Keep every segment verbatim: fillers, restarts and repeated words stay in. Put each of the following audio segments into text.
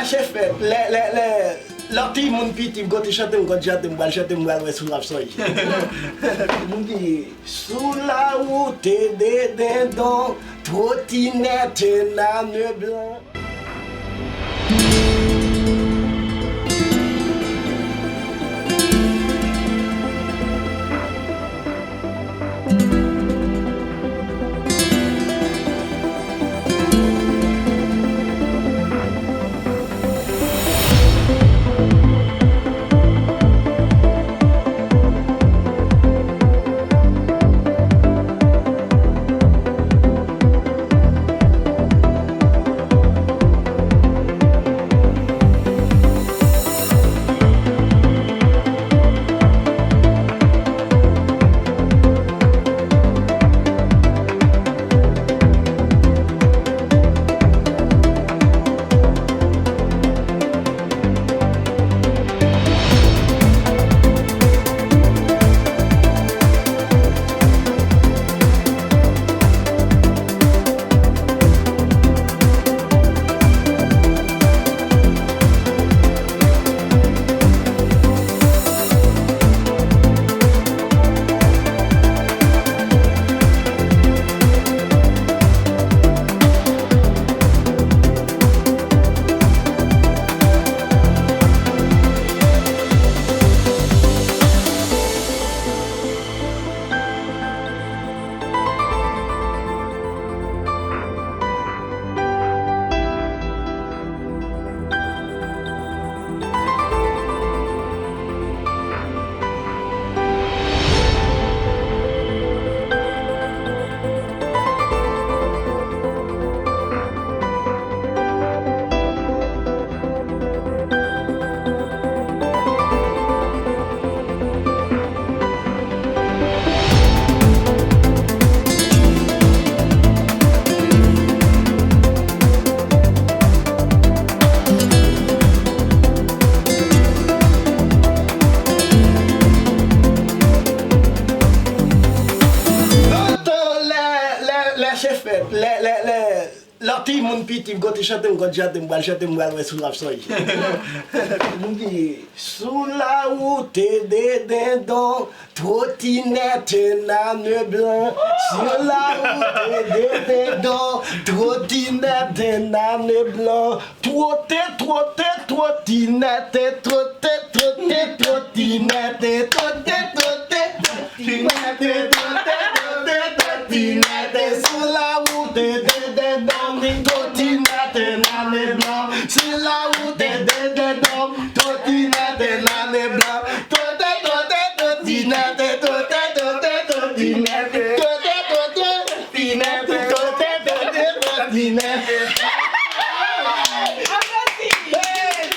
Se fèt, lè, lè, lè, lè w timoun piti, m konte chante, m konte chante, m pral chante, m pral wè si w ap sonje. M di, sou la wout de Dendon, twotinèt nan blan. Lè, lè, lè se fèt, lè, lè, lè, lè w timoun piti, m konte chante, m konte chante, m pral chante, m pral wè si w ap sonje. M di, sou la wout de Dendon, twotinèt nan blan. Sur la route de Dendon, twotinèt nan blan. Twote, twote, twotinèt, twote, twote, twotinèt, twote, twote, twotinèt, twote, twote, twotinèt, sou la wout de Dendon, twotinèt nan blan, sou la wout de Dendon, twotinèt nan blan, twote, twote, twotinèt, twote, twote, twotinèt, twote, twote, twotinèt, twote, twote, twotinèt. Hey!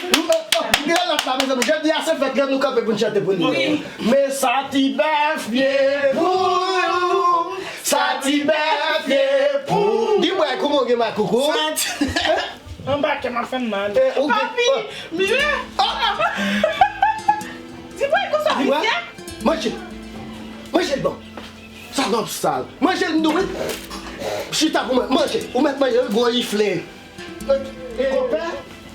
Gen lòt la, mezanmi. Jodi a se fèt, lè nou kanpe pou n chante pou li. Wi. Men sa ti bèf ye pou, sa ti bèf ye pou. Di mwen, kouman w gen makoukou? Sa ti, anba kè m ap fè m mal. Eh, ou gen, papi, oh. Mwen. Oh. Di mwen, konsa, di mwen. Visye. Manje. Manje l bon. Salòp sal. Manje l nou, wi. Chita pou mwen. Manje. Ou mèt manje, wi, gwo yifle. Konpè,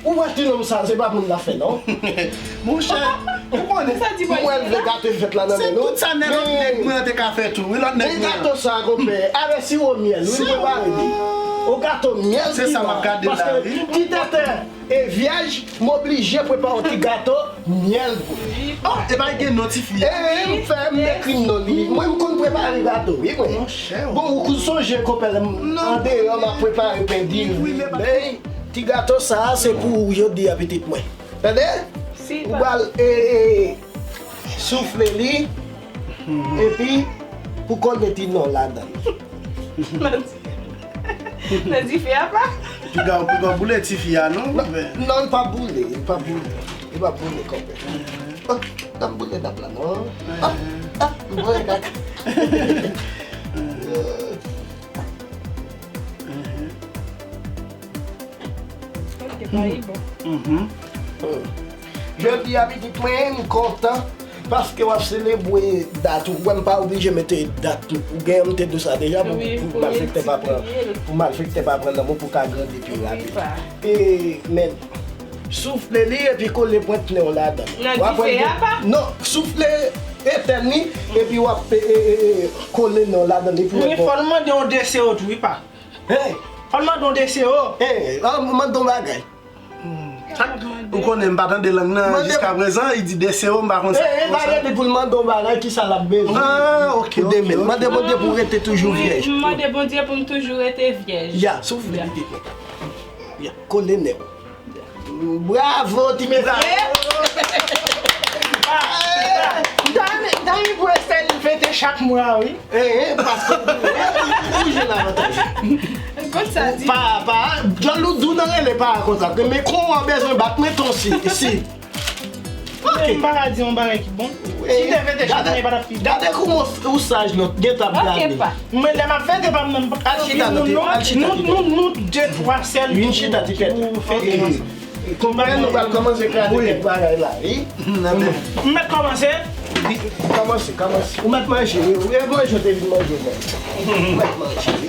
ou wè ti nonm sa, se pa moun l ap fè, non. Monchè, ou konnen, mwen vle gato fèt la nan men nou. Se tout sa nèg, lòt nèg mwen an te ka fè tou, wi, lòt nèg mwen an. E gato sa, konpè, avèk siwo myèl, wi, prepare li. O gato myèl ki nwa, paske ti tètè e vyèj, m oblije prepare yon ti gato myèl pou li. Oh, e pa gen non tifi a? E, m fè, m ekri non li. Mwen, m konn prepare gato, wi, mwen. Monchè. Bon, ou konn sonje konpè lè m andeyò, m ap prepare pen diri. Wi, men ti gato sa a, se pou ou jodi a, pitit mwen. Tande? Ou pral, e, e, soufle li, epi pou kòl mete non ladan l. Nan dife a pa? Piga, piga w boule tifi a, non? Non, non, li p ap boule, li p ap boule. Li p ap boule, konpè. Oh, n ap boule dap la, non? Ah, ah, m boule dap. Ok, pa li bon. Jodi a, pitit mwen, m kontan. Paske w ap selebre dat ou. Wè, m pa oblije mete dat ou. Ou gen, m te di w sa deja, pou, pou malfektè pa pran, pou malfektè pa pran nan men w, pou w ka grandi pi rapid. E, men, Soufle li epi kole pwent nen w ladan. Nan dife a, pa? Non, soufle, etèn li, epi w ap e, e, e, e, kole nen w ladan li pou ret bon. Fò l mande yon deseo tou, wi, pa. Hey! Fò l mande yon deseo. Hey, ah, mande yon bagay. Ou konnen m pa tande lang nan jiskaprezan, li di deseo, m pa konn sa. Hey, hey, pa gen pou l mande yon bagay, kisa l ap bezwen. Ah, ok, ok, ok. Mande Bondye pou w rete toujou vyèj. M mande Bondye pou m toujou rete vyèj. Ya, soufle li. Ya, kole nen w. Bravo, ti mesye! M ta renmen, m ta renmen pou Estelle fete chak mwa, wi. Eh, eh, paske ou jwenn avantaj. Konn sa di. Pa, pa, John Lou di w nan rele pa konsa. Men kon an bezwen bat mwen ton si, si. Ok. M pa ka di yon bagay ki bon. Si te fete chak ane, pa t ap pi bon. Gade kouman ou saj non, gen t ap gade. Ok, pa. Men lè m ap fete pa m nan, al chita kote, al chita kote. Nou, nou, nou de twa sèl ki pou fete ansanm. Konpè, nou pral kòmanse kraze kèk bagay la, wi. M mèt kòmanse? Wi, kòmanse, kòmanse. Ou mèt manje, wi. Ou manje, ou te vin manje, men. Ou mèt manje, wi.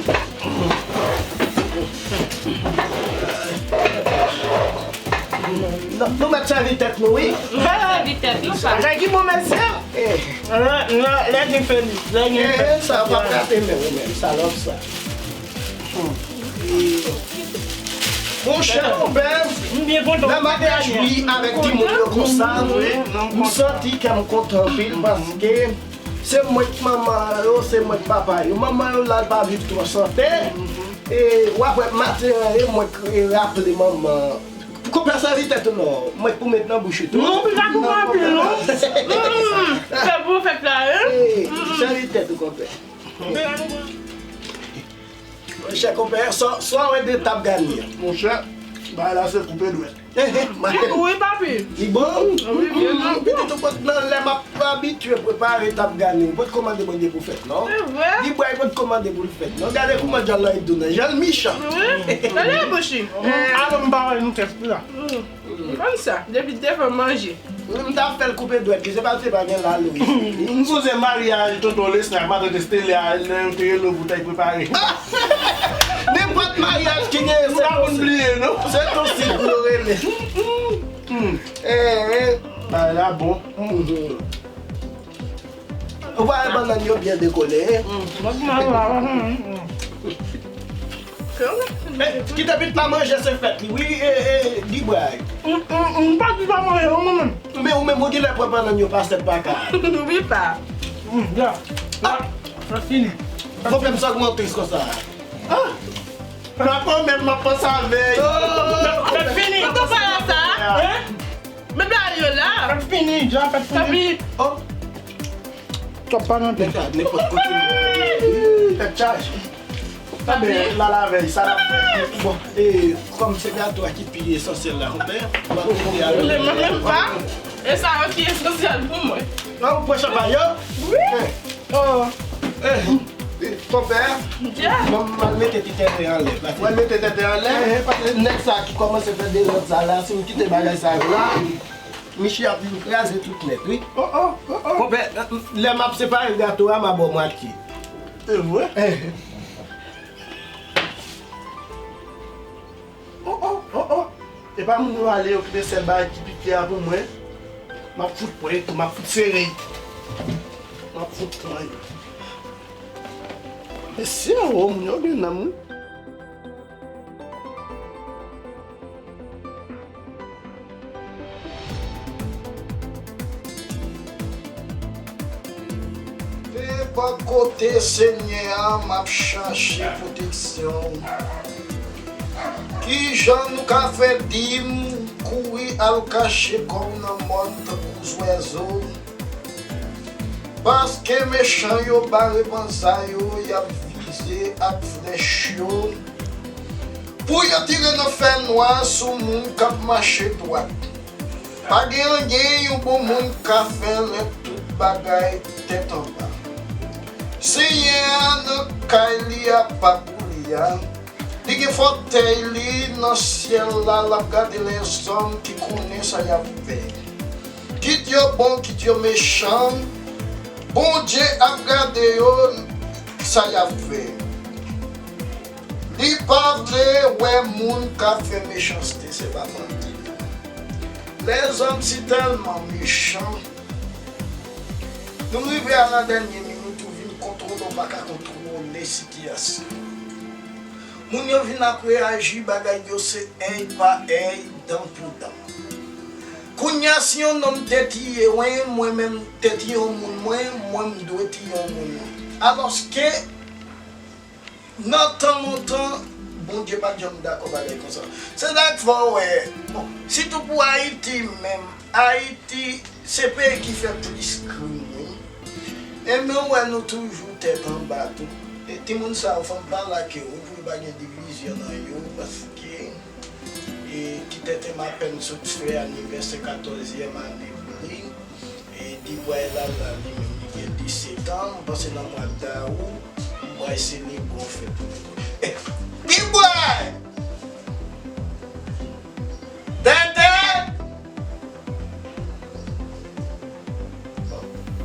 Nou, nou mèt sèvi tèt nou, wi. Nou mèt sèvi tèt nou, pa. Bagay ki bon, mesye. Eh. Lè, lè, lè gen feli, lè gen feli. Eh, sa pa frape men, ou menm, salòp sa. Monchè, konpè, m byen kontan. Lè m ap dejwi avèk timoun yo konsa, m santi kè m kontan anpil paske se mwen k manman yo, se mwen k papa yo. Manman yo la, l pa viv twò sante. E w ap wè maten an, e mwen k raple manman. Konpè, sèvi tèt ou non, mwen k pou met nan bouch ou tou. Non, m pa konprann anpil non. Fè pou fèt la, wi. Sèvi tèt ou, konpè. Monchè, konpè, sa, sa w wè de tap gani an. Monchè, bagay la se koupe dwèt. Wi, papi. Li bon? Wi, byen bon. Pitit ou pot nan lè m ap abitye prepare tap gani. Ou pot ko mande Bondye pou fèt, non? Se vre. Li bwè, li pot ko mande pou l fèt, non? Gade kouman John Lloyd dou nan. Jan l mechan. Wi. Gade bouch li. Alò, m pa wè nou kès la. Konn sa, depi devan manje. M ta fè l koupe dwèt li, se pa, se pa gen lalo isit. M sonje maryaj tonton Leslie ak matant Estelle a, lè yo te rele w pou w t al prepare. Nenpòt maryaj ki genyen, se pa pou n bliye, non. Se tonsi pou yo rele. Eh, eh. Bagay la bon. Ou pa wè bannann yo byen dekole, hein? Eh, kite pitit la manje, se fèt li. Wi, eh, eh, Gibray. M, m, m pa di pa manje non, mwen menm. Men ou menm, ou genlè pran bannann yo pa sèt pa ka. Wi, pa. Mm, ya. Ah! Sa fini. Fò fè m sa k mantris konsa. Ah! Nan kò menm m ap panse avè l. Fèt fini. Tonton Palasa. Hein? Men bagay yo la. Fèt fini, dja fèt fini. Papi. Oh. T ap pale anpil. Nèg la, nenpòt kote. Tèt chaje. Papi. Anben, la lavèy, sa n ap fè. Bon, e, kòm se gato a ki pi esansyèl la, konpè, m ap kite avè l. Mwen menm pa. E sa yo ki esansyèl pou mwen. Nan, ou pran chanpay yo? Wi. Oh. Eh, eh, konpè, m al mete ti tenten anlè. W al mete tenten anlè? Eh, eh, paske nèg sa ki kòmanse fè dezòd sa la, si m kite bagay sa yo la, misye ap vin kraze tout nèt, wi. Oh, oh, oh, oh. Konpè, lè m ap separe gato a, m a ba w mwatye. Se vre? Eh. Oh, oh, oh, oh. E pa moun yo ale yo kite sèl bagay ki pike a pou mwen. M ap fout pran li tou, m ap fout sere li. M ap fout pran li. Mesye, oh, moun yo gen nanm, wi. Nenpòt kote, Senyè a, m ap chache pwoteksyon w. Kijan nou ka fè di m kouri al kache kò w nan mòn tankou zwèzo? Paske mechan yo bare banza yo, y ap vize ak flèch yo, pou yo tire nan fènwa sou moun k ap mache dwat. Pa gen anyen yon bon moun ka fè lè tout bagay tèt anba. Senyè a nan kay li apa pou li a, li gen fòtèy li nan syèl la, l ap gade lèzòm ki konnen sa y ap fè. Kit yo bon, kit yo mechan, Bondye ap gade yo, sa y ap fè. Li pa vle wè moun k ap fè mechanste, se pa manti. Lèzòm si tèlman mechan. Nou rive a la dènye minit, ou vin kontwole, ou pa ka kontwole sitiyasyon. Moun yo vin ap reyaji, bagay yo se èy pa èy, dan pou dan. Kounye a, si yon nonm te tiye mwen, mwen menm te tiye yon moun, mwen, mwen, m dwe tiye yon moun. Alòske, nan tan lontan, Bondye pa t janm dakò bagay konsa. Se sa k fè w wè, bon, sitou pou Ayiti menm, Ayiti se peyi ki fè plis krim, wi. E men w wè nou toujou tèt anba tou. E timoun sa yo, fò m pale ak yo, wi, pou yo pa gen divizyon nan yo, paske, e, ti tèt m apèn sot fè anivèsè katòzyèm ane pou li. E Dibway la, la, li menm, li gen disèt an, m panse nan mwa dawou, Dibway selebre yon fèt pou li. E, Dibway! Tètè!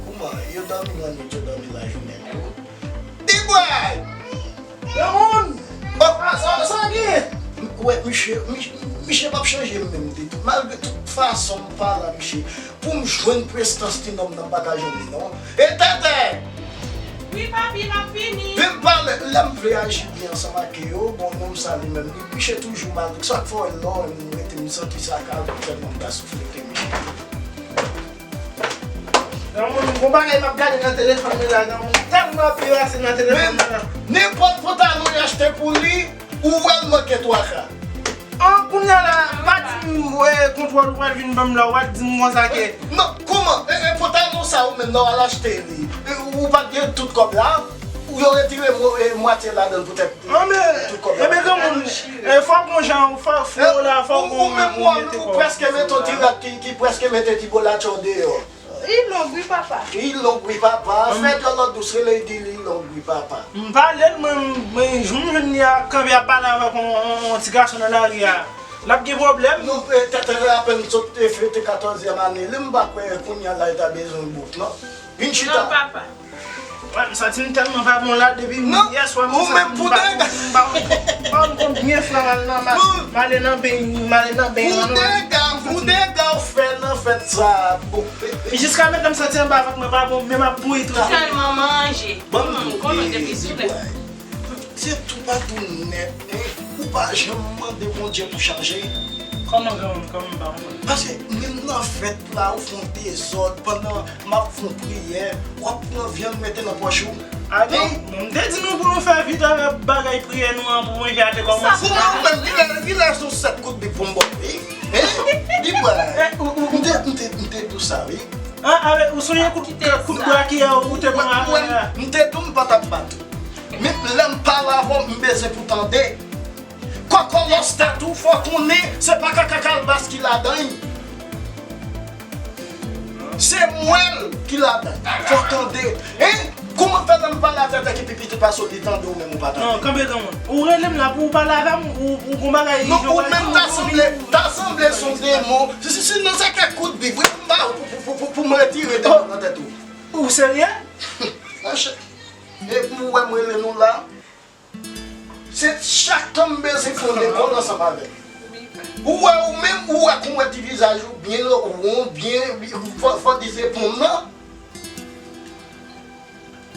Kouman? Yo dòmi lannwit, yo dòmi lajounen tou. Dibway! Granmoun! Oh, sa, sa, sa gen? Ou wè, misye, mi-, misye p ap chanje menm ditou. Malgre tout fason m pale a misye, pou m jwenn prestans ti nonm nan, m pa ka jwenn li, non. E Tètè! Wi, papi, m ap vini. Vin pale, lè m vle aji byen ansanm ak yo, bon, nonm sa li menm, li, misye toujou mal. Sa k fè w wè lè w wè m rete, m santi sa ka tèlman m ta souflete misye. Granmoun, gon bagay m ap gade nan telefòn mwen la, granmoun. Tèlman ap pase nan telefòn mwen la. Nenpòt pantalon li achte pou li, ou wè l manke twa ka. An, kounye a la, pa di m, wè, kontwòl ou pral vin ban m la, w ap di m konsa ke. Non, kòman? E, e pantalon sa ou menm nan w al achte li. E, ou pa t gen tout kòb la? Ou yo retire mo-, e, mwatye ladan l poutèt tout kòb la. Ebyen, granmoun, e, fòk gon jan, fò, fò la, fòk gon jan pou mete kòb. Ou menm ou, ou prèske mete yon ti rad ki, ki prèske mete ti bolatchò deyò. Li long wi papa. Li long wi papa. Fè djòlò dous, rele l di li long wi papa. M pale l, mwen, mwen, jou m jwenn li a, kanpe ap pale avèk yon, yon, yon ti gason nan lari a. L ap gen pwoblèm. Nou, e, Tètè apèn sot, e, fete katòzyèm ane li, m pa kwè kounye a la li ta bezwen bout, non. Vin chita. Non, papa. Wè, m santi m tèlman pa bon la, depi yè swa m santi m pa bon, m pa bon, m pa bon, m konn byen fè mal nan, m ale nan beny, m ale nan beny an. Pou dega, pou dega w fè nan fèt sa a, bon. Jiska mentnan m santi anba vant mwen pa bon, men m ap bouyi tou. Sèlman manje. Ban m di w, e, Dibway. Se toupatou nèt, hein? Ou pa janm mande Bondye pou chanje. Kòman, granmoun, kòman, m pa konprann? Paske menm nan fèt la, ou fè yon dezòd pandan m ap fè yon priyè, w ap pran vyann mete nan pòch ou. A bon? Bon, m te di nou pou nou fè vit avèk bagay priyè nou an pou manje a te kòmanse. Kouman ou menm, kilè, kilè se yon sèt kout bib pou m ba w, wi? Hein? Di bwa. M te, m te, m te di w sa, wi. An, avèk, ou sonje kout, kout bwa ki a ou te pran avè a? M te di w m pa t ap bat ou. Men lè m pale avè w, m bezwen pou tande. Kòkòlòs tèt ou, fò konnen se pa kaka kalbas ki ladan l. Se mwèl ki ladan l. Fò tande. Hein? Kòman fè lè m pale a Tètè ki pi piti pase w, li tande w menm ou pa tande? Non, kanpe granmoun. Ou rele m la pou w pale avè m, ou, ou gon bagay. Non, ou menm ta sanble, ta sanble se yon demon. Si, si, si, non, se kèk kout bib, wi, m ba ou pou, pou, pou, pou, pou m retire demon nan tèt ou. Ou serye? Monchè, e pou w wè m rele nou la. Se chak tan m bezwen fè yon lekòl ansanm avè l. Ou wè ou menm, ou wè kòman ti vizaj ou byen won, byen, fò, fò di se ponm nan.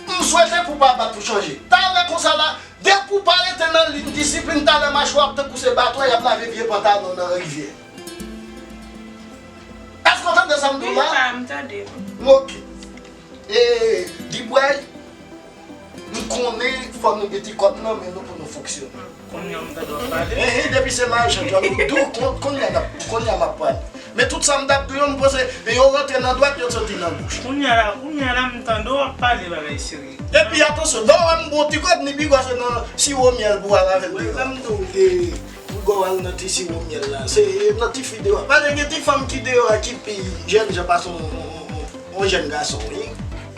M swete pou w pa bat pou chanje. Talè konsa la, depi w pa rete nan liy disiplin, talè machwa w ap tankou se batwa y ap lave vye pantalon nan rivyè. Èske w tande sa m di w la? Wi, pa, m tande. Ok. E, Dibway, m konnen fò nou gen ti kòb nan men nou pou nou fonksyone. Kounye a m tande w ap pale. Enhen, depi se lajan, djòl ou dou, kon-, kounye a n ap, kounye a m ap pale. Men tout sa m t ap di w yo, m panse yo rantre nan dwèt, yo soti nan bouch. Kounye a la, kounye a la, m tande w ap pale bagay serye. Epi, atansyon, lè w wè m bon ti kòb, ni bigwa se nan siwo myèl pou w al avè l deyò. Lè m di w, e, bigwa w al nan ti siwo myèl la, se nan ti fi deyò. Paske gen ti fanm ki deyò a ki pi jèn jan pase yon, yon, yon, yon jèn gason, wi.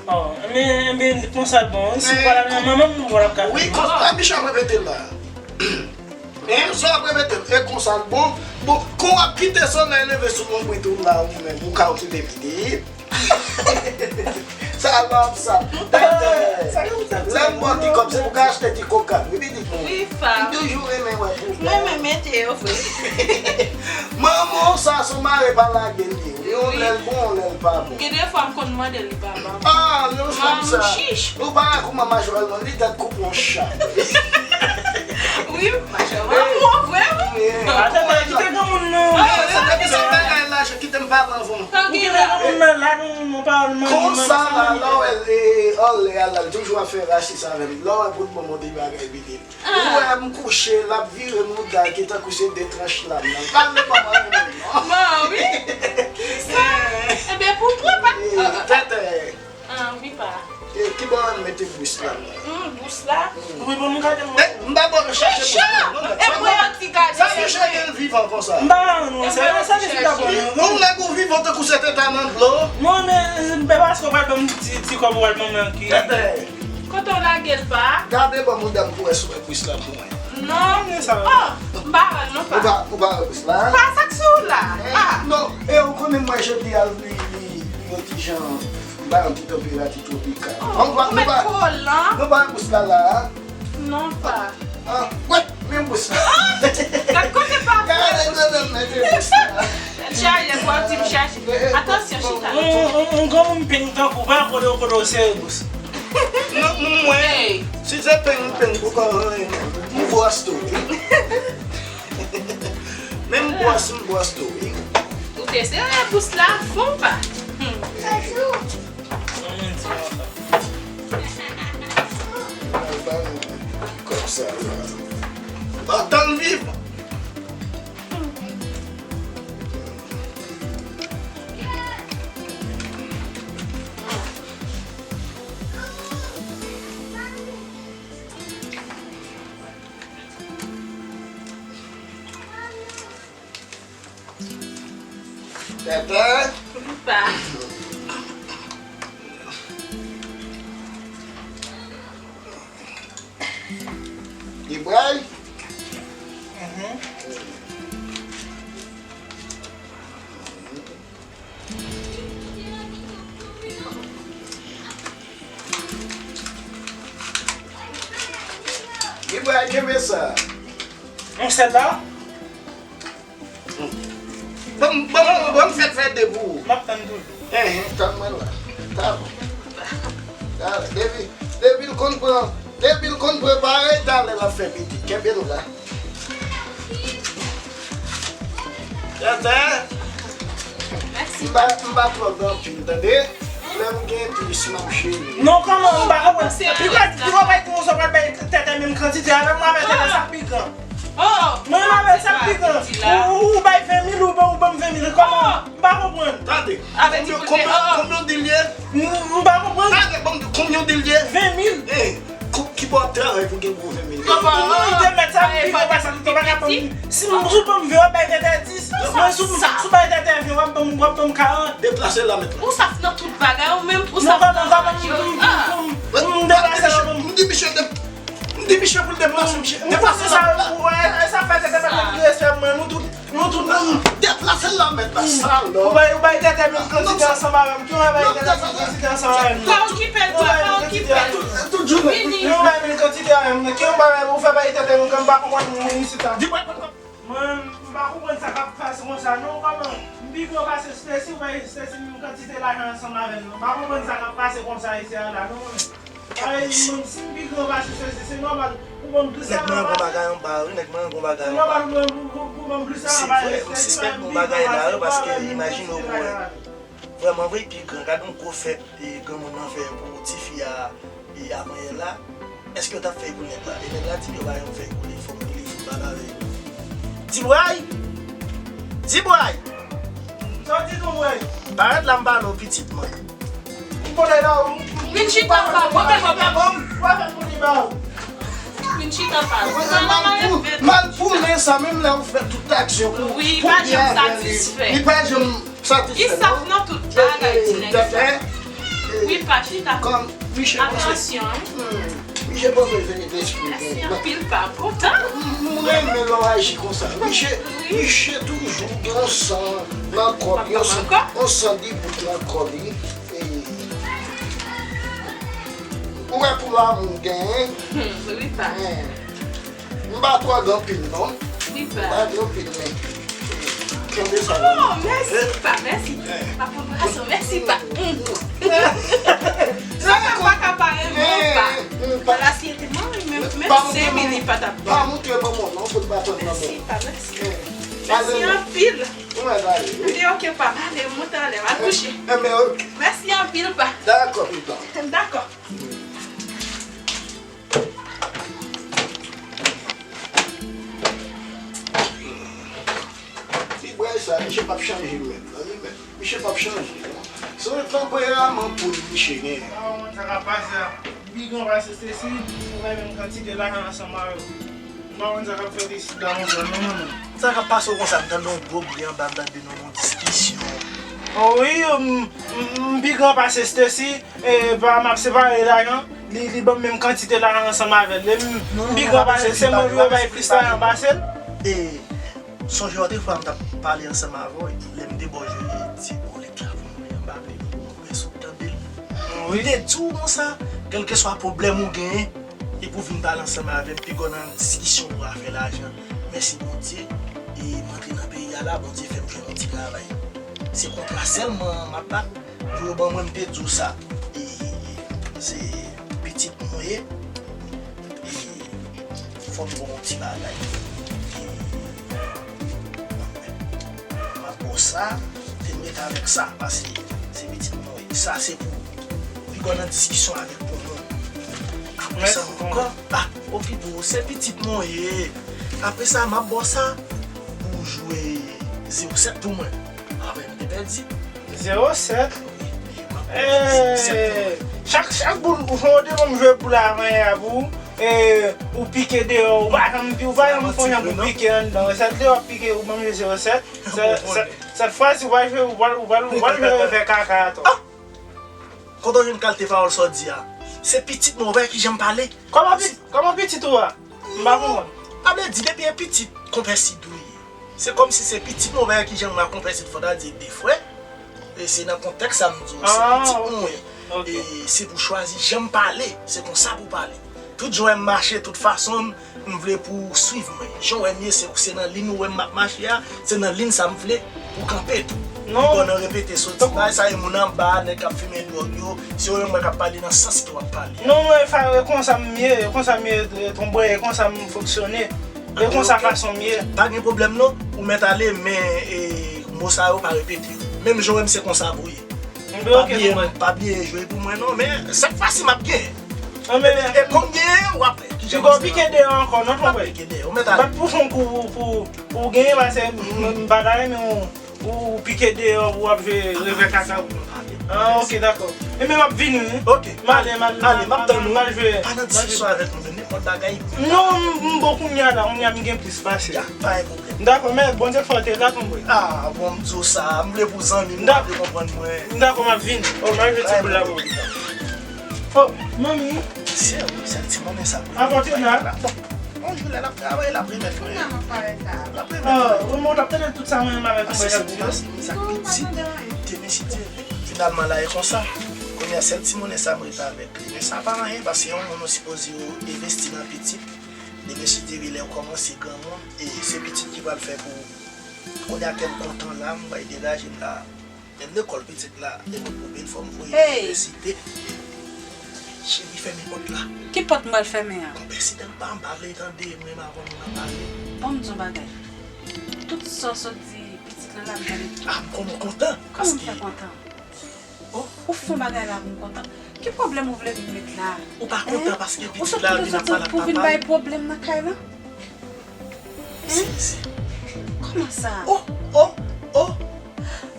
Oh, men, men, konsa l bon, wi. Si w pale nan manman m, bon, l ap ka fini. Wi, konsa, Michel repete l la. Men, sa w ap repete l, e konsa l bon. Bon, kon w ap kite solèy leve sou lonbrit ou la, ou menm, ou ka okipe pitit. Sa l ap sa. Tètè. Lè m ba w ti kòb, se pou w ka achte ti koka, wi, pitit mwen. Wi, pa. M toujou renmen wè ti. Mwen menm mete yo vre. Manman sa se yon mare pa lage li ye. Yon lè l bon, yon lè l pa bon. Gen de fwa m konn mande l, li pa ban m. Ah, yon fanm sa. Ou pa wè kouman majwèl mwen, li tèt koupe yon chat. Wi, majwèl mwen bon vre, wi. Atè, mwen kite granmoun nan. Ah, se depi se bagay lajan, kite m pale anvan. Ou kite granmoun nan la, nou, nou pa al manje. Konsa la, lè w wè l, e, anlè a la, l toujou ap fè rasis avè m. Lè w wè bout bon, bon, de bagay vini. Ou wè m kouche, l ap vire mouda ki tankou se de tranch lam nan. Pale pa mwen menm non. Bon, wi. Kisa? Ebyen, pou mwen, pa. Tètè. Ah, wi, pa. E, ki bò w mete bous la? Hmm, bous la? Wi, bon, m gade mwen. M pa bon chache bous la. Non, non. E mwen, yon ti gade. Sa ki chèke l vivan konsa? M pa non, se sa ki chèke. Ou nèg ou vivan tankou se teta nan dlo. Non, men, men paske w pral ban m ti, ti kòb ou pral ban m nan ki. Tètè. Kote w lage l pa? Gade bò mouda m pou wè si w wè bous la pou mwen. Non. Sa. Oh, m pa wè l non pa. Ou pa, ou pa wè bous la? Pa sa k sou w la. Ah. Non, e ou konnen mwen jodi a li, li, li yon ti jan, m ba yon ti tanperati twopikal. Oh, ou met kolan. Nou pa wè bous la la. Non pa. Ah, wè, men bous la. Gade kote pa. Gade kote m mete bous la. Chaje, pou w di m chaje. Atansyon, chita. On, on, on granmoun peng tankou w, pa kote w, kote w sere bous. Non, mwen, si se peng, peng pou kò, m bwòs tou, wi. Menm bwòs, m bwòs tou, wi. Ou te sere bous la fon pa. Hmm. Al ba nou kòb sa la. Antann viv. Tètè. Pa. Ibray. Mhm. Ibray, kenbe sa. Yon sèl la? Ban m, ban m, ban m fè, fè de pou ou. M ap tann toujou. Enhen, tann mwen la. Ta bon. Ta, depi, depi l konn pran, depi l konn prepare, talè l ap fè pitit. Kenbe l la. Tètè. Mèsi. M pa, m pa twò gen anpil, tande? Lè m gen plis, m ap jere. Non, kòman m pa konprann? Pi pa, pi pa bay konsa, pa bay tètè menm kantite avè m, avè tètè sa pi gran. Oh, mwen m avè sa pi gran. Ou, ou, ou bay ven mil, ou ban, ou ban m ven mil. Kòman? M pa konprann. Tande. Konbyen, konbyen, konbyen w di l ye? M, m pa konprann. Tande, ban m di w konbyen w di l ye? Ven mil. Eh, ki bò w ap travay pou gen gwo ven mil? Non, li te mèt sa pi gran pase m, li te pa ka ban m. Si m, si w ban m ven, w ap bay tètè dis. Mwen, si w, si w bay tètè ven, w ap ban m, w ap ban m karant. Deplase la mèt la. Ou saf nan tout bagay, ou menm, ou saf nan tout bagay. Ah. M deplase la, ban m. M di misye de M di misye pou l deplase, misye deplase sa. Ou wè, e sa fè tètè pa gen respè pou mwen. Nou tout, nou tout, nou deplase la mèt la, salòp. Ou bay, ou bay tètè menm kantite ansanm avè m. Ki ou bay tètè menm kantite ansanm avè m? Pa okipe l, pa okipe l. Tout, tout jounen. Vini. Ou bay menm kantite avè m. Ki ou bay, ou fè bay tètè menm kan m pa konprann moun isit la. Di mwen. Mwen, m pa konprann sa k ap pase konsa non, kòman? M pi gran pase Stacy, ou bay Stacy menm kantite lajan ansanm avè m non. M pa konprann sa k ap pase konsa isi a la non, mwen menm. Ay, mwen, si m pi gran pase Stacy, se nòmal pou ban m plis lajan pase. Nèg mwen gon bagay anba, wi, nèg mwen gon bagay anba. Se nòmal pou ban m, pou, pou, pou ban m plis lajan pase Stacy, paske m pi gran pase, m pa wè menm kantite lajan avè m. Vrèman vre, pi gran, gade yon gwo fèt, e, granmoun nan fè pou tifi a, e, avanyè la. Èske yo t ap fè l pou nèg la? E nèg la di l yo pa janm fè l pou li, fò m telefòn pale avè l. Dibway! Dibway! Sa w di tonton Bway? Parèt la, m pale w pitit mwen. M konnen la, w vin chita pa mwen, w fè pou li ba w. Vin chita pa mwen. Mal pou, mal pou men sa, menm lè w fè tout aksyon pou, wi, pou byen avè li, li pa janm satisfè. Li saf nan tout bagay, ti nèg sa. Wi, pa chita. Kòm misye panse, atansyon, wi. Hmm, misye panse se lespri l gen. Mèsi anpil, pa kontan. M, m renmen lè w aji konsa. Misye, misye toujou gen yon san nan kò l, yon san, yon san dibout nan kò li. E, ou wè pou lanmou genyen. Hmm, wi, pa. Hmm. M pa twò gen anpil non. M pa gen anpil men. Tande sa. Oh, mèsi, pa, mèsi. M ap pran bras ou, mèsi, pa. Sa pa ka pare non, pa. Wala, si te mwen, menm, menm senk minit pa t ap. Pa montre manman non, pou l pa pran manman. Mèsi, pa, mèsi. Mèsi anpil. Mwen ale, wi. Li ok, pa, m ale, m monte anlè, m al kouche. Mèsi anpil, pa. Dakò, pipa. Dakò. Ti bwè sa, misye p ap chanje menm, non, li menm. Misye p ap chanje, non. Se yon tanperaman pou misye genyen. Ah, sa ka pase a. Pi gran pase Stacy, ou bay menm kantite lajan ansanm avè w. M pa konn sa k ap fèt isit la, monchè, non, non, non. Sa k ap pase w konsa, m tande yon gwo bri anba, m tande nou nan yon diskisyon. Oh wi, m, m, m pi gran pase Stacy, e, pa m ap separe lajan, li, li ban m menm kantite lajan ansanm avè l. E m, m pi gran pase l, se mwen pou yo bay plis lajan pase l. E, sonje yon te fwa m t ap pale ansanm avè w, lè m te ba w je, di, bon, lè travay mwen anba, m pa vle mwen sot tande l. Wi. M te di w konsa, kèlkeswa pwoblèm ou genyen, epi w vin pale ansanm avè m, piga w nan diskisyon pou afè lajan. Mèsi Bondye, e m antre nan peyi a la, Bondye fè m jwenn yon ti travay. Se kontra sèlman m ap bat, pou yo ban mwen, m te di w sa. E se pitit mwen ye. E fò m ba w yon ti bagay. E m ap ba w sa, te m rete avèk sa, paske se pitit mwen ye. Sa se pou ou. Piga w nan diskisyon avèk pou moun. Apre sa ankò, pa okipe w, se pitit mwen ye. Apre sa, m ap ba w sa pou w jwe zewo sèt pou mwen. Apre, m te pèdi. Zewo sèt. Eh, chak, chak boul ou fè, ou te ban m jwe boul la avanyè a pou ou, eh, ou pike deyò, ou pa janm, ou pa janm fè yon jan pou pike anndan. Sèt deyò pike, ou ban m jwe zewo sèt. Sèt, sèt, sèt fwa si ou pa jwe, ou pral, ou pral, ou pral jwe revè kaka atò. Kote w jwenn kalite pawòl sa w di a? Se pitit mwen, ou pa wè kijan m pale? Kòman pi-, kòman pitit ou a? M pa konprann. Sa vle di, depi e pitit, konpè Sid ou ye. Se kòmsi se pitit mwen, ou pa wè kijan m a konpè Sid, fò ta di de frè. E se nan kontèks sa m di w, se pitit mwen. E se pou chwazi jan m pale, se konsa pou pale. Tout jan w wè m mache, tout fason m, m vle pou w swiv mwen. Jan w wè m ye, se, se nan liy ou wè m ap mache a, se nan liy sa m vle pou w kanpe tou. Non. Ou nan repete soti, bagay sa e moun anba, nèg k ap fimen dwòg yo, se yo menm k ap pale nan sans ke w ap pale a. Non, non, e fa-, e konsa m ye, e konsa m ye, e tonbwen, e konsa m fonksyone, e konsa fason m ye. Pa gen pwoblèm non, ou mèt ale, men, e, mo sa yo pa repete yo. Menm jan w wè m se konsa pou w ye. Pa bliye, pa bliye jwe pou mwen non, men sèt fwa si m ap genyen. E konn genyen, w ap wè. Piga w pike deyò ankò, non, tonbwen. Bat pou fon pou, pou, pou w genyen, paske m, m pa ta renmen w, ou pike deyò, ou ap jwe revè kaka. Ah, ok, dakò. Ebyen, m ap vini, wi. Ok. M ale, m ale, m ap tann ou. M al jwe. Pa nan diskisyon avèk mwen, nenpòt bagay. Non, m, m bon kounye a la, kounye a m gen plis pase. Ya, pa gen pwoblèm. Dakò, men Bondye fè w te la, tonbwen. Ah, bon, m di w sa, m vle pou zanmi m, ou pa vle konprann mwen. Dakò, m ap vini. Oh, m al jwe ti boul la pou ou. Oh, manmi. Sè, sèl ti monnen sa pou li. Avan te la. Bon, yon jou lè l ap travay, l ap remèt mwen. L ap remèt mwen. Oh, mwen, w t ap tande tout sa mwen menm avèk ou. Paske se pou pase mizak pitit. Demen si Dye vle. Finalman, la e konsa. Kounye a, sèl ti monnen sa m rete avèk li. Men sa pa anyen, paske yon moun ou sipoze yo envesti nan pitit. Demen si Dye vle, lè w kòmanse granmoun, e se pitit ki pral fè pou ou. Kounye a, kè m kontan la, m pral degaje m la. Men lekòl pitit la, e mwen pou bil fò m voye l inivèsite. Cheri, fèmen pòt la. Ki pòt m pral fèmen an? Konpè, si dan pa, m pa vle tande, m renmen avè w, nou nan pale. Ban m di w yon bagay. Tout sa w sot di pitit lan la, m tande tout. Ah, m konn kontan. Kòman m fè kontan? Oh. Ou fè yon bagay la pou m kontan. Ki pwoblèm ou vle m met la? Ou pa kontan paske pitit la vin ap pale ak papa l? Ou sot pou vin bay pwoblèm nan kay lan? Hein? Sezi. Kòman sa? Oh, oh, oh.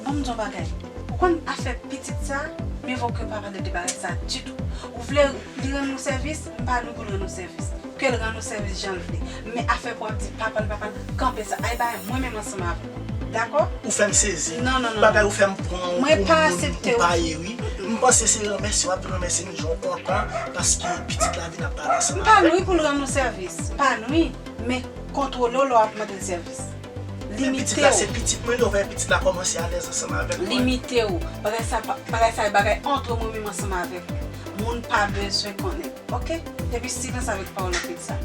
Ban m di w yon bagay. Ou konn afè pitit sa, mye vo ke pa pale de bagay sa ditou. Ou vle li rann ou sèvis, m pa nou pou l rann ou sèvis. Ke l rann ou sèvis jan l vle. Men afè pou ap di papa l, papa l, kanpe sa. Ay bagay mwen menm ansanm avè w. Dakò? Ou fè m sezi. Non, non, non. Bagay ou fè m pran ou pou moun ou pa ye, wi. M panse se renmèsye w ap vin renmèsye m, jan w kontan, paske pitit la vin ap pale ansanm avè w. M pa nou pou l rann ou sèvis. M pa nou. Men kontwole w lè w ap mande l sèvis. Limite w. Men pitit la se pitit mwen, lè w wè pitit la kòmanse alèz ansanm avèk mwen. Limite w. Bagay sa pa, bagay sa e bagay antre mwen menm ansanm avèk ou. Moun pa bezwen konnen. Ok? Depi silans avèk pawòl anpil sa.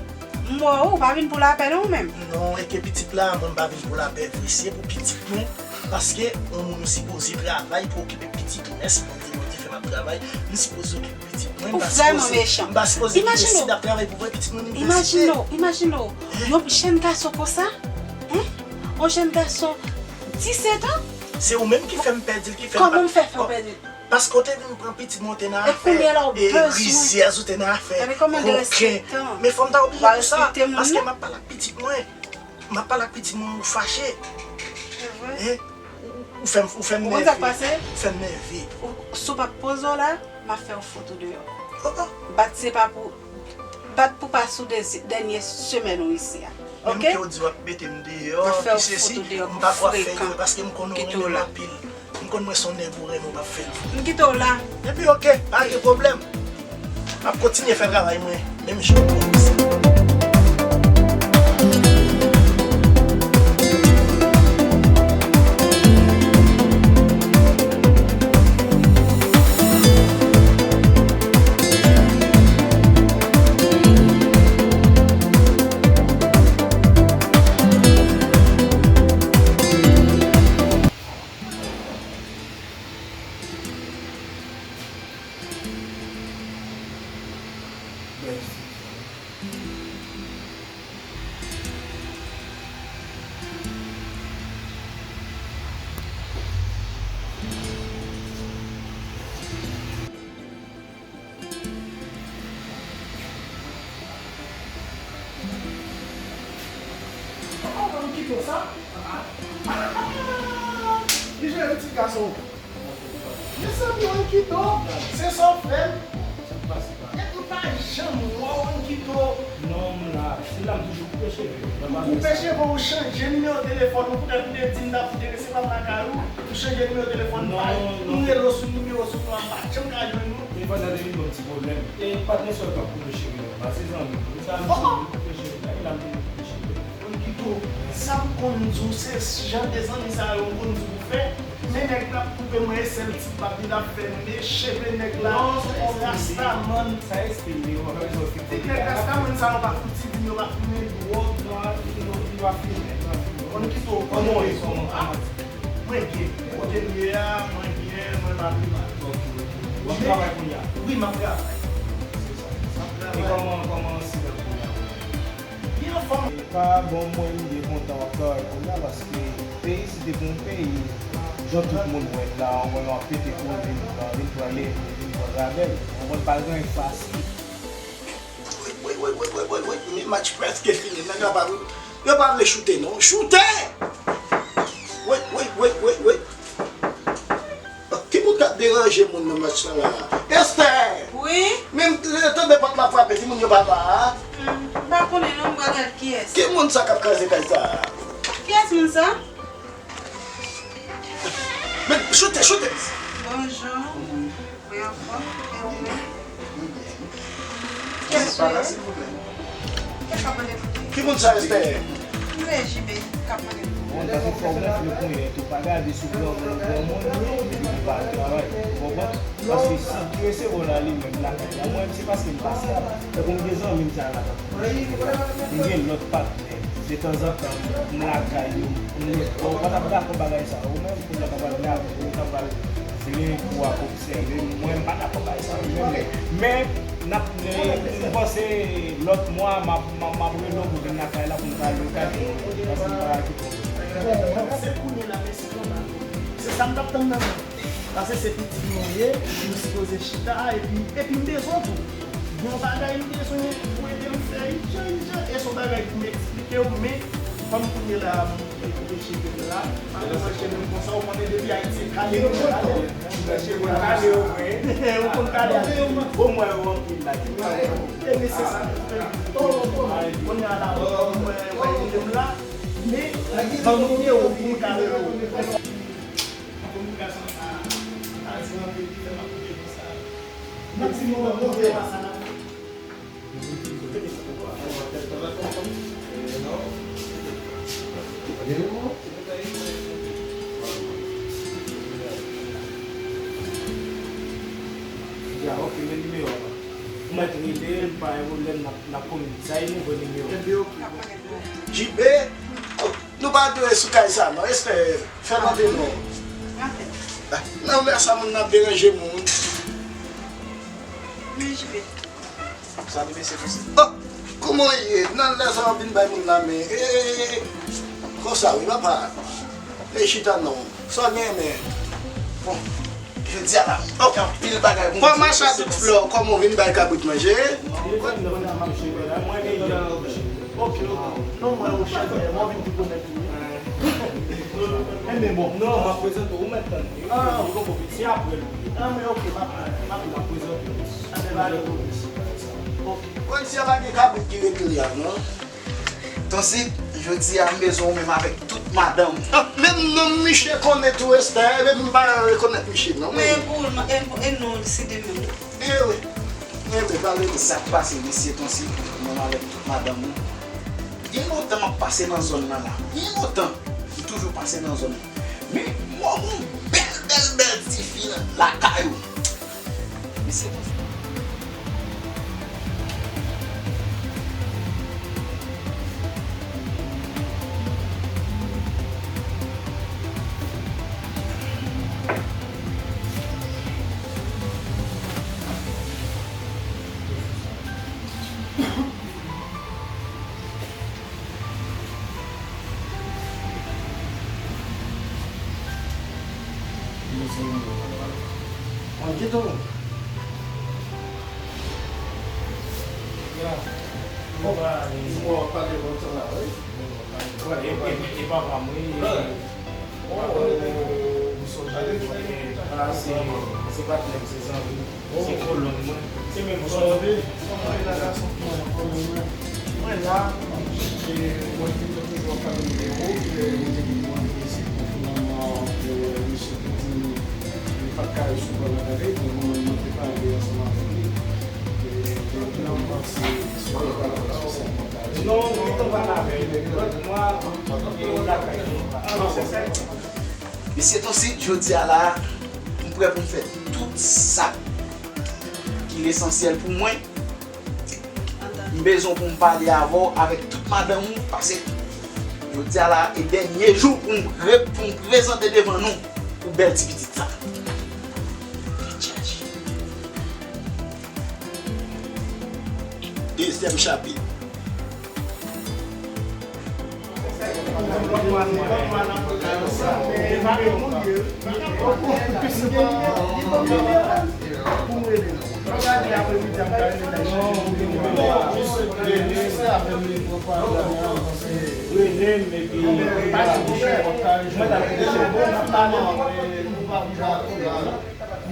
M wè w, ou pa vin pou lapè non ou menm. Non, e ke pitit la, mwen m pa vin pou lapè vre. Se pou pitit mwen, paske yon moun ou sipoze travay pou okipe pitit ou. Mèsi Bondye, Bondye fè m ap travay. M sipoze okipe pitit mwen. Ou vrèman mechan. M pa sipoze kite Sid ap travay pou voye pitit mwen inivèsite. Imajine w, imajine w. Yon jèn gason konsa, hein? Yon jèn gason disèt an? Se ou menm ki fè m pèdi l, ki fè m pa. Kòman m fè fè w pèdi l? Paske w te vin pran pitit mwen, w te nan afè rizyèz, ou te nan afè koken. Men fò m ta oblije pou sa, paske m ap pale ak pitit mwen. M ap pale ak pitit mwen, ou fache. Hein? Ou, ou fè m, ou fè m nève. Ou konn sa k pase? Ou fè m nève. Si w p ap poze w la, m ap fè w fout ou deyò. Bat se pa pou, bat pou pa sou dènye semèn ou isi a. Menm ke w di w ap mete m deyò, ki sesi, m pa kwè w ap fè l vre, paske m konnen w renmen m anpil. M konn mwen se yon nèg ou renmen, w p ap fè l vre. M kite w la. Epi oke, pa gen pwoblèm. M ap kontinye fè travay mwen, menm jan w kòmanse. Ou konn ki to sa? Li jwe yon ti gason. Mezanmi, Onkito, se sa w fè m. Nèg, m pa janm wè w, Onkito. Non, m la. Se la m toujou koupe cheve. Ou koupe cheve, ou chanje nimewo telefòn ou, poutèt ou te di m t ap vin resevwa m lakay ou. Ou chanje nimewo telefòn pa m, m rele w sou nimewo sou non an, m pa janm ka jwenn ou. E pandan depi bon ti pwoblèm. E patnè sa w t ap koupe cheve a, pa se zanmi m. Sa m toujou koupe cheve la, e la m toujou koupe cheve. Onkito, sa m konn di w, se jan de zanmi sa yo m konn di w fè. Men nèg t ap koupe mwen, e sèl ti bab li t ap fè m, men cheve nèg la, rastaman. Sa estil li, ou pa ka bezwen okipe. Ti nèg rastaman sa yo pa fouti di m yo pa fimen dwòg. Non, li pa fimen, li pa fimen. Onkito, kòman w ye? Kòman, kòman? Mwen byen. Kote m ye a, mwen byen, mwen pa pi mal. Ok, ok. W ap travay kounye a? Wi, m ap travay. Se sa. M ap travay. E kòman, kòman Sid ap kounye a? Li anfòm. E pa bon mwen m byen kontan w ap travay kounye a, paske peyi si te pou yon peyi, jan tout moun wè l la, w wè yo ap pete koze, yo vin pran leve, vin pran rabèl. Ou konprann, pa gen anyen fasil. Woy, woy, woy, woy, woy, woy, woy, men match prèske fini. Nèg la pa, yo pa vle choute non. Choute! Woy, woy, woy, woy, woy. Ki moun k ap deranje moun nan match lan la? Esther! Wi? Men tande pòt la frape, timoun yo pa la a? Hmm, m pa konnen non, m pral gade kiyès. Ki moun sa k ap kraze kay sa a? Kiyès moun sa? Men choute, choute! Bonjou. Wi, anfòm. E ou menm? Kiyès ou ye? Kiyès k ap mande pou ou? Ki moun sa, Esther? M se J B k ap mande pou ou. Bon, paske fò w gonfle kounye a tou, pa gade sou granmoun, granmoun, epi pou pa al travay. Ou konprann? Paske si ki resevwa w la li menm lakay la, mwen menm se paske m pase la. Tankou m gen zanmi m sa la, m gen lòt patnè. Detanzantan, m lakay yo, m lè, bon, ou pa t ap dakò bagay sa yo menm, kounye a ta pral gade, ou ta pral vle pou w ap obsève m. Mwen, m pa dakò bagay sa yo menm, men, men, n ap, m panse lòt mwa, m ap, m ap, m ap rele w pou vin lakay la pou n ta lwe kay pou mwen, paske m pa kite w. Bon, se kounye la, men se konsa. Se sa m t ap tann nan men w. Paske se pitit nou ye, nou sipoze chita, epi, epi m bezwen w tou. Gen yon bagay m bezwen pou ede m fè, ijan, ijan, e se yon bagay pou m eksplike w, men, kòm kounye la, m koupe cheve m la, m ap koupe cheve m konsa, ou konnen depi Ayiti, kale yo, kale. Koupe cheve m kale yo vre. Ou konn kale a. Bon, mwen, yo anpil la. E, men se sa, kounye a la, mwen, mwen, mwen, m la, men, ban m nimewo pou m kale yo. Kominikasyon sa a, sa di anpil ki fè m ap koute konsa. Nan ti moman move a sa n ap. Ya, ok, men nimewo a. Ou mèt rele, pa gen pwoblèm, n ap, n ap kominike. Sa e nouvo nimewo. J B, nou pa dwe sou kay sa non. Esther, fè m antre non. Nan mè sa moun nan ap deranje moun. Men J B. Salut mesye Toussaint. Oh, kòman w ye? Nan lè sa w ap vin bay moun la men. Eh, konsa wi papa. E chita non. Sa w gen men. Bon, jodi a la, ok, anpil bagay pou m di. Kòman sa tout flè w? Kòman w vin bay kabrit manje? Mwen gen jan. Ok, ok. Non, mwen ou chèf, mwen vin pou konèt ou. Enben bon. Non, m ap prezante w, ou mèt tann. Ah, ou konprann, se apre l. Ah, men ok, m ap, m ap, m ap prezante w. Anben, ba yo. Ok. Kondisyon pa gen kabrit ki ret li a, non? Tonsit, jodi a m bezwen w menm avèk tout madanm ou. Ah, menm non m miche konnen tou Esther, menm m pa rekonèt miche non. Men pou, e, e non, se de menm. E wi. E wi, pale non. Sa k pase, mesye Tonsit, menm avèk tout madanm ou. Gen lontan m ap pase nan zòn nan la. Gen lontan, m toujou pase nan zòn nan. Men, m wè yon bèl, bèl, bèl tifi lakay ou. Mesye Tonsit. Mwen gen tou. Ya. Bon, bon, pale lontan la, wi. Bon, pale, pale. E, e, e papa m, wi. Papa m, m sonje, e, a, se, se patnè m, se zanmi m. Se kolòn mwen. Se menm jan. Mwen la, e, mwen te toujou ap pale de ou, e, mwen te gen yon isi konfinman, e, mesye te di m li pa t ka resevwa nan kafè, donk mwen menm mwen te pale ansanm avèk li. E, e, nan m panse, si w te pale ansanm avèk li. Non, non, mwen te pale avè li. Lòt mwa, e, ou lakay li. Mesye Tonsit, jodi a la, m prè pou m fè tout sa ki lesansyèl pou mwen. M bezwen pou m pale avè w avèk tout madanm ou, paske jodi a la, e dènye jou pou m re-, pou m prezante devan nou pou bèl ti pitit sa. Dezyèm chapit.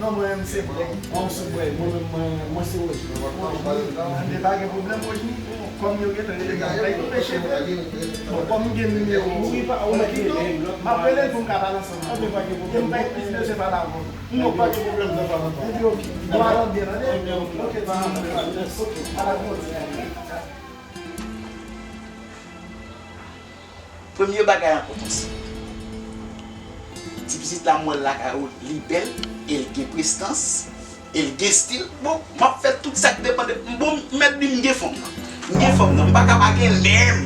Non, mwen menm se Bwè. Mwen se Bwè. Mwen menm, mwen, mwen se Wojni. Wojni. Anben, pa gen pwoblèm, Wojni. Kòm yo gentan rele m, mwen fèk touche. Bon, kòm m gen nimewo ou, m ap rele l pou m ka pale ansanm. Anben, pa gen pwoblèm. Mwen fèk plis bezwen pale avè w. Non, pa gen pwoblèm, nan pale ansanm. Epi, ok. Bon, al anbyen, tande? Anbyen, ok. Ok, ti moun. Ok, al ak Bondye. Premye bagay ankò Tonsit. Ti pitit la m wè l lakay ou, li bèl, e l gen prestans, e l gen stil. Bon, m ap fè tout sa k depann de m. Bon, m mèt di m gen fanm nan. M gen fanm nan. M pa ka pa gen lè m.